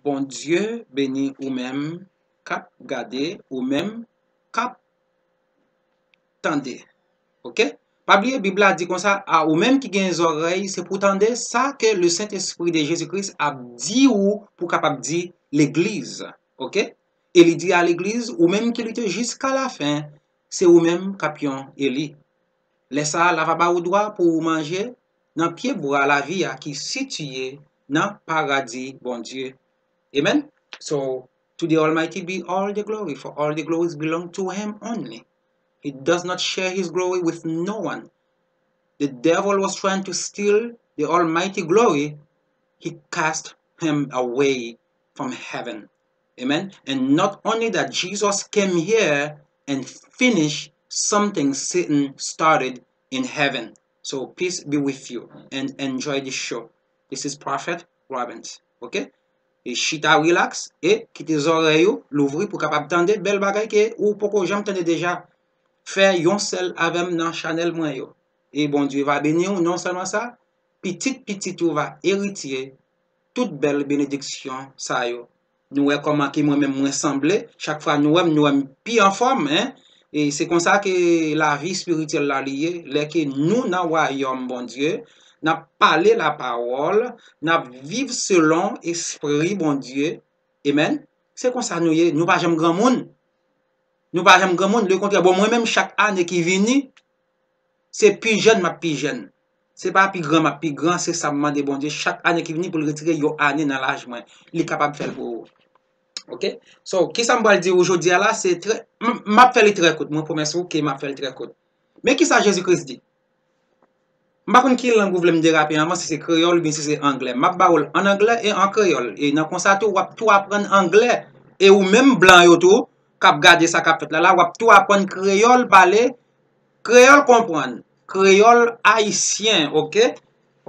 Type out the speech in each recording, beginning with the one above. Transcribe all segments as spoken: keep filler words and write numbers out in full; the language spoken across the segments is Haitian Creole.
Bondye beni ou menm k ap gade, ou menm k ap tande. Oke? Pa bliye, Bib la di konsa, a ou menm ki gen zòrèy, se pou tande sa ke le Sentespri de Jezi Kris ap di ou pou kapab di legliz. Oke? E li di a legliz, ou menm ki lite jiska lafen, se ou menm k ap yon eli. Lè sa a, l ava ba ou dwa pou ou manje nan pyebwa lavi a ki sitiye nan paradi Bondye. Amen. So, to the Almighty be all the glory, for all the glories belong to Him only. He does not share His glory with no one. The devil was trying to steal the Almighty glory. He cast him away from heaven. Amen. And not only that, Jesus came here and finished something Satan started in heaven. So peace be with you and enjoy this show. This is Prophet Robbins. Ok? E chita relax e kite zòrèy ou louvri pou kapab tande bèl bagay ke ou poko janm tande deja. Fè yon sèl avè m nan chanèl mwen yo. E Bondye va beni w, non sèlman sa, pitit pitit ou va eritye tout bèl benediksyon sa yo. Nou wè kòman ke mwen menm mwen sanble. Chak fwa nou wè m, nou wè m pi anfòm, en. E se konsa ke lavi espirityèl la li ye. Lè ke nou nan wayòm Bondye, n ap pale lapawòl, n ap viv selon espri Bondye. Amen. Se konsa nou ye. Nou pa janm granmoun. Nou pa janm granmoun. Lekontrè, bon, mwen menm, chak ane ki vini, se pi jèn m ap pi jèn. Se pa pi gran m ap pi gran, se sa m mande Bondye chak ane ki vini pou l retire yon ane nan laj mwen. Li kapab fè l pou ou. Ok? So, kisa m pral di ou jodi a la, se trè, m, m ap fè li trè kout. Mwen pwomèt ou ke m ap fè li trè kout. Men kisa Jezi Kris di? M pa konn ki lang ou vle m derape anvan, si se kreyòl oubyen si se anglè. M ap ba ou l ann anglè e an kreyòl. E nan konsa tou, w ap tou aprann anglè. E ou menm blan yo tou, k ap gade sa k ap fèt la la, w ap tou aprann kreyòl pale, kreyòl konprann, kreyòl ayisyen, ok?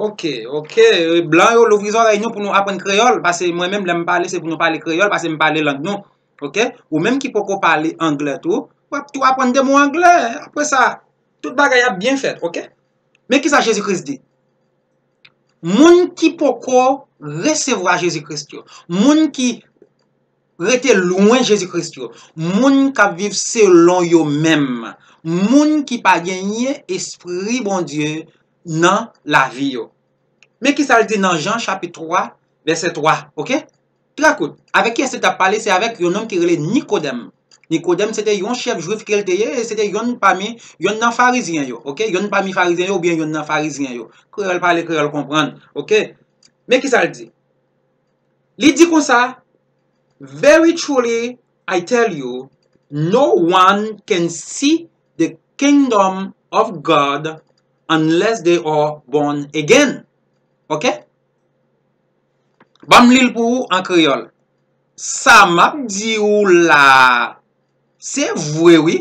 Ok, ok. E blan yo, louvri zòrèy nou pou nou aprann kreyòl, paske mwen menm, lè m pale, se pou nou pale kreyòl, paske m pale lang nou. Ok? Ou menm ki poko pale anglè tou, w ap tou aprann de mo anglè. Apre sa, tout bagay ap byen fèt, ok? Men kisa Jezi Kris di? Moun ki poko resevwa Jezi Kris yo, moun ki rete lwen Jezi Kris yo, moun k ap viv selon yo menm, moun ki pa genyen espri Bondye nan lavi yo. Men kisa l di nan Jan chapit twa, vèsè twa, ok? Trè kout. Avèk kiyès li t ap pale? Se avèk yon nonm ki rele Nikodèm. Nikodèm, se te yon chèf jwif ke l te ye, e se te yonn pami, yonn nan farizyen yo, ok? Yonn pami farizyen yo, oubyen yonn nan farizyen yo. Kreyòl pale, kreyòl konprann, ok? Men kisa l di? Li di konsa, "Very truly, I tell you, no one can see the kingdom of God unless they are born again." Ok? Ban m li l pou ou an kreyòl. Sa m ap di ou la a, se vre wi.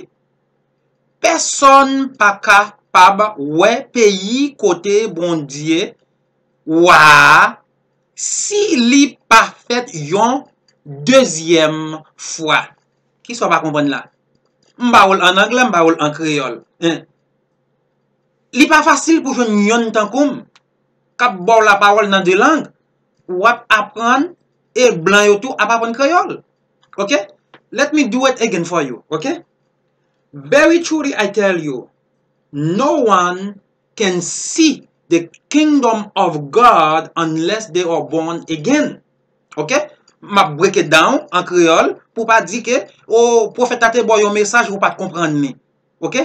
Pèsonn pa kapab wè peyi kote Bondye wa a si li pa fèt yon dezyèm fwa. Kisa w pa konprann la? M ba ou l ann anglè, m ba ou l an kreyòl. Hein? Li pa fasil pou jwenn yonn tankou m k ap ba w lapawòl nan de lang. W ap aprann, e blan yo tou ap aprann kreyòl. Ok? Let me do it again for you, ok? "Very truly I tell you, no one can see the kingdom of God unless they are born again." Ok? M ap break it down an kreyòl pou pa di ke, o, pwofèt la te ba w yon mesaj ou pa t konprann li. Ok?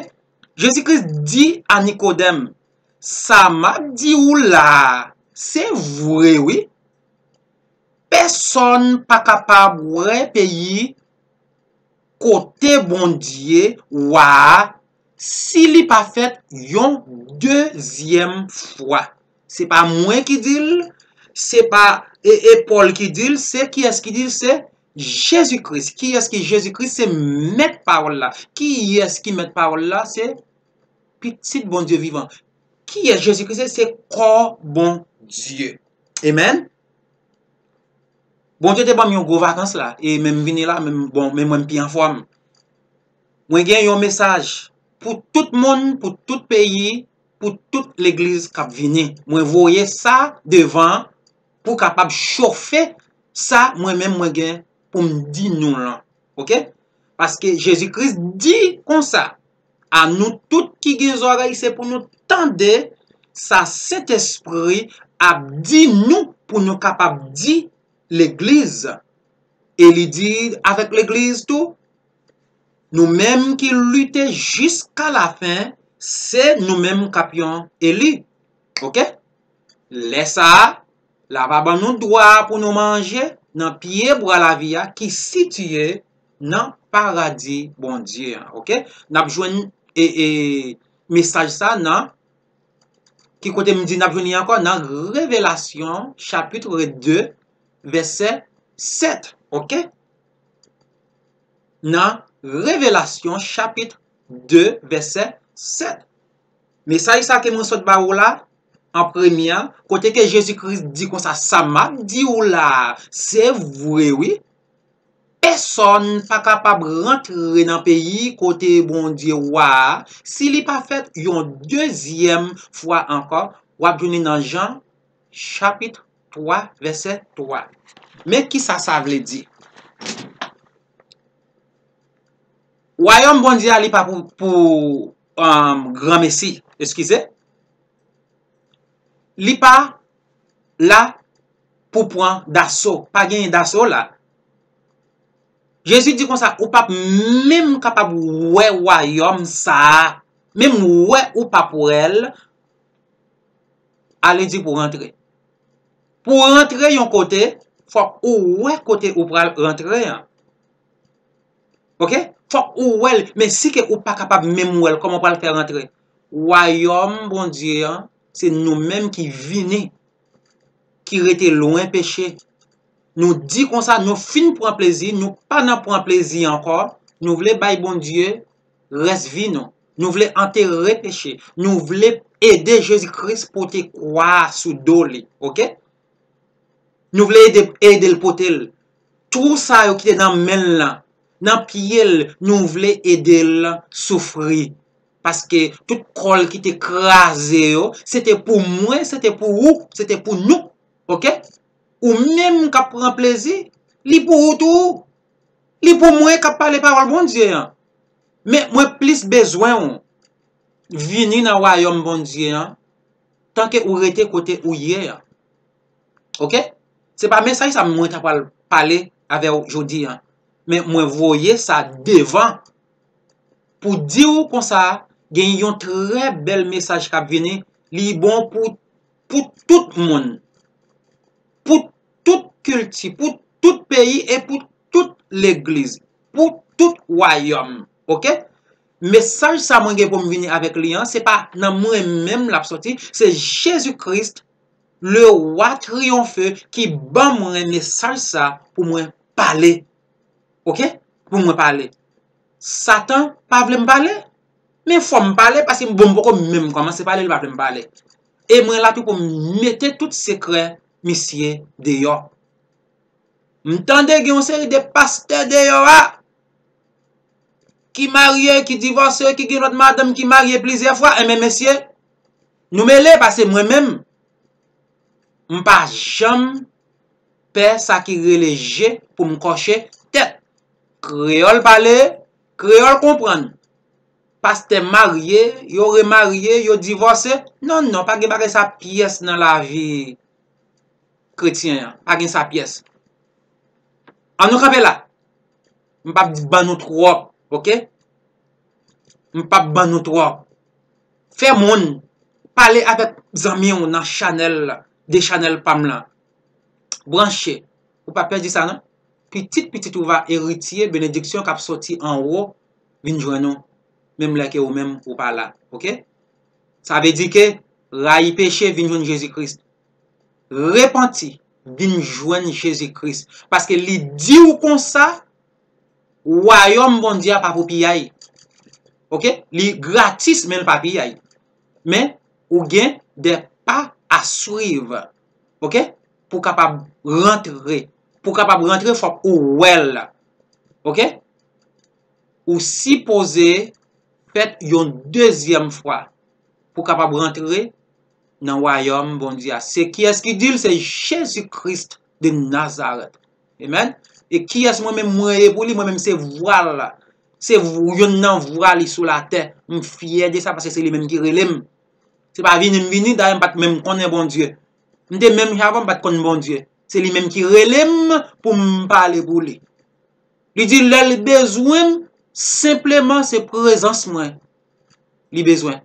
Jezi Kris di a Nikodèm, "Sa m ap di ou la a, se vre wi. Pèsonn pa kapab wè peyi kote Bondye wa a si li pa fèt yon dezyèm fwa." Se pa mwen ki di l, se pa e, e Pòl ki di l, se kiyès ki di l? Se Jezi Kris. Kiyès ki Jezi Kris? Se mèt pawòl la. Kiyès ki mèt pawòl la? Se Pitit Bondye vivan. Kiyès Jezi Kris ye? Se kò Bondye. Amen. Bondye te ban m yon gwo vakans la, e men m vini la, men m, bon, men mwen m pi anfòm. Mwen gen yon mesaj pou tout moun, pou tout peyi, pou tout legliz k ap vini. Mwen voye sa devan pou kapab chofe Sa mwen menm mwen gen pou m di nou lan. Oke? Paske Jezi Kris di konsa, a nou tout ki gen zòrèy, se pou nou tande sa Sentespri ap di nou pou nou kapab di legliz. E li di avèk legliz tou, nou menm ki lite jiska lafen, se nou menm k ap yon eli. Oke? Lè sa a, l ava ban nou dwa pou nou manje nan pye bwa lavi a ki sitiye nan paradi Bondye a. Oke? N ap jwenn e, e, mesaj sa nan, ki kote m di n ap jwenn li ankò? Nan Revelasyon chapit de, vèsè sèt. Oke? Nan Revelasyon chapit de, vèsè sèt. Mesaj sa ke mwen sot ba ou la, an premye an, kote ke Jezi Kris di konsa, sa m ap di ou la a, se vre wi. Pèsòn pa kapab rantre nan peyi kote Bondye wa a, si li pa fèt yon dezyèm fwa ankò. W ap jwenn li nan Jan, chapit twa, vèsè twa. Men kisa sa vle di. Wayòm Bondye a, li pa pou, pou, um, granmesi, eskize. Li pa la pou pran daso. Pa genyen daso la. Jezi di konsa, ou p ap menm kapab wè wayòm sa a. Menm wè ou p ap wè l, ale di pou rantre. Pou rantre yon kote, fòk ou wè kote ou pral rantre an. Oke? Fòk ou wè l. Men si ke ou pa kapab menm wè l, kòman w pral fè rantre? Wayòm Bondye an, se nou menm ki vini, ki rete lwen peche. Nou di konsa, nou fin pran plezi, nou pa nan pran plezi ankò. Nou vle bay Bondye rès vi nou. Nou vle antere peche. Nou vle ede Jezi Kris pote kwa a sou do li. Oke? Nou vle ede, ede l pote l. Twou sa yo ki te nan men l lan, nan pye l, nou vle ede l soufri. Paske tout kò l ki te kraze yo, se te pou mwen, se te pou ou, se te pou nou. Oke? Ou menm k ap pran plezi, li pou ou tou. Li pou mwen k ap pale pawòl Bondye an. Men mwen plis bezwen w vini nan wayòm Bondye an, tanke ou rete kote ou ye an. Oke? Se pa mesaj sa mwen ta pral pale avè w jodi an. Men mwen voye sa devan pou di w konsa, gen yon trè bèl mesaj k ap vini. Li bon pou, pou tout moun. Pou tout kilti, pou tout peyi e pou tout legliz. Pou tout wayòm. Oke? Mesaj sa mwen gen pou m vini avèk li an, se pa nan mwen menm l ap soti, se Jezi Kris, le wa triyonfe, ki ban mwen mesaj sa pou mwen pale. Oke? Pou mwen pale. Satan pa vle m pale, men fò m pale, paske m, bon, m poko menm kòmanse pale, li pa vle m pale. E mwen la tou pou m mete tout sekrè misye deyò. M tande gen yon seri de pastè deyò a, ki marye, ki divòse, ki gen lòt madanm, ki marye plizyè fwa. Enben, mesye, nou mele, paske mwen menm, m pa janm pè sa ki rele je pou m kòche tèt. Kreyòl pale, kreyòl konprann. Pastè marye, yo remarye, yo divòse. Non, non, pa gen bagay sa pyès nan lavi kretyen an. Pa gen sa pyès. Ann nou kanpe la. M p ap ban nou twòp, oke? M p ap ban nou twòp. Fè moun pale avèk zanmi w nan chanèl, de chanèl pa m lan. Branche. Ou pa pèdi sa non. Pitit pitit ou va eritye benediksyon k ap soti anwo vin jwenn ou, menm lè ke ou menm ou pa la. Oke? Sa vle di ke rayi peche, vin jwenn Jezi Kris. Repanti, vin jwenn Jezi Kris. Paske li di w konsa, wayòm Bondye a pa pou piyay. Oke? Li gratis, men l pa piyay. Men, ou gen de pa a swiv. Oke? Pou kapab rantre. Pou kapab rantre, fòk ou wè l. Oke? Ou sipoze fèt yon dezyèm fwa pou kapab rantre nan wayòm Bondye a. Se kiyès ki di l? Se Jezi Kris de Nazarèt. Amen. E kiyès mwen menm mwen ye pou li? Mwen menm se vwa l. Se v- youn nan vwa li sou latè. M fyè de sa paske se li menm ki rele m. Se pa vini m vini, dayè m pa t menm konnen Bondye. M te menm jan avan, m pa t konn Bondye. Se li menm ki rele m pou m pale pou li. Li di lè l bezwen m, senpleman se prezans mwen li bezwen.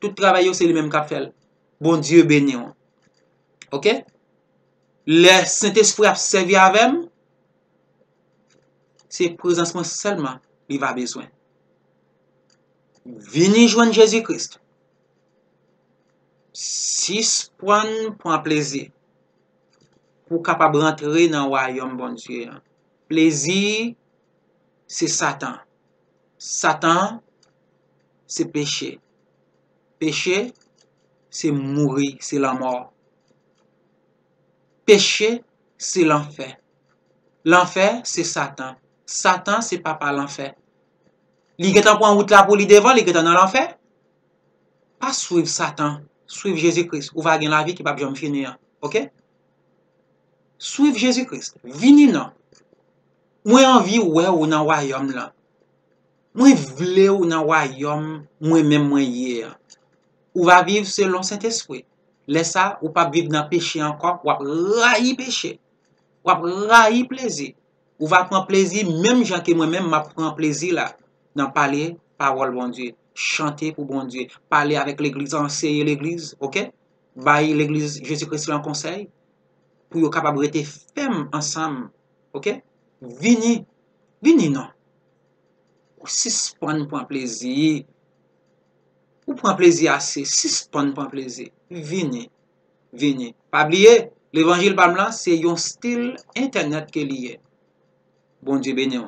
Tout travay yo se li menm k ap fè l. Bondye beni w. Oke? Lè Sentespri ap sèvi avè m, se prezans mwen sèlman li va bezwen. Vini jwenn Jezi Kris. Sispann pran plezi pou w kapab rantre nan wayòm Bondye an. Plezi se Satan. Satan se peche. Peche se mouri, se lanmò. Peche se lanfè. Lanfè se Satan. Satan se papa lanfè. Li gentan pran wout la pou li devan, li gentan nan lanfè. Pa swiv Satan, swiv Jezi Kris. Ou va gen lavi ki p ap janm fini an. Oke? Swiv Jezi Kris. Vini non. Mwen anvi wè ou nan wayòm lan. Mwen vle ou nan wayòm mwen menm mwen ye an. Ou va viv selon Sentespri. Lè sa, ou p ap viv nan peche ankò, w ap rayi peche. W ap rayi plezi. Ou va pran plezi menm jan ke mwen menm m ap pran plezi la nan pale pawòl Bondye, chante pou Bondye, pale avèk legliz, anseye legliz, oke? Bay legliz Jezi Kris lan konsèy pou yo kapab rete fèm ansanm, oke? Vini, vini non. Ou sispann pran plezi. Ou pran plezi ase, sispann pran plezi. Vini, vini. Pa bliye, levanjil pa m lan se yon stil entènèt ke li ye. Bondye beni w.